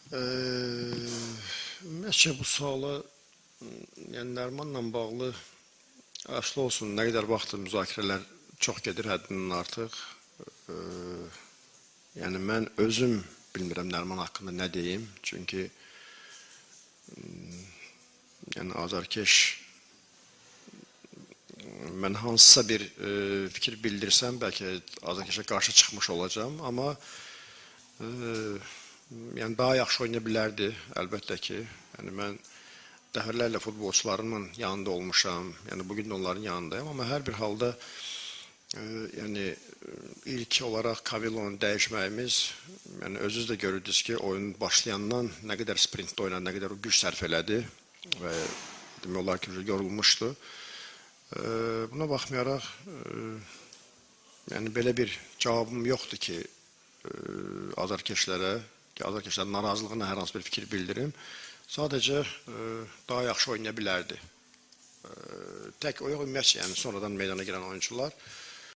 Ümumiyyətcə bu suala, yəni Nərimanla bağlı əsl olsun, nə qədər vaxtdır müzakirələr çox gedir həddindən artıq. Yəni mən özüm bilmirəm Nəriman haqqında nə deyim. Çünki yəni azarkeş mən hansısa bir fikir bildirsəm, bəlkə azarkeşə qarşı çıxmış olacağam, amma yəni daha yaxşı oynaya bilərdi əlbəttə ki. Yəni mən dəfələrlə futbolçularımın yanında olmuşam. Yəni bugün də onların yanındayım, amma hər bir halda yəni ilk olaraq Camilonun dəyişməyimiz, yəni özünüz də görürdünüz ki, oyun başlayandan nə qədər sprintdə oynadı, nə qədər güc sərf elədi və demək olar ki, yorulmuşdu. Buna baxmayaraq, yəni belə bir cavabım yoxdur ki, azarkeşlərə, ki, azarkeşlərin narazılığına hər hansı bir fikir bildirim. Sadəcə daha yaxşı oynaya bilərdi. Tək o yox, ümumiyyətcə, yəni sonradan meydana girən oyunçular.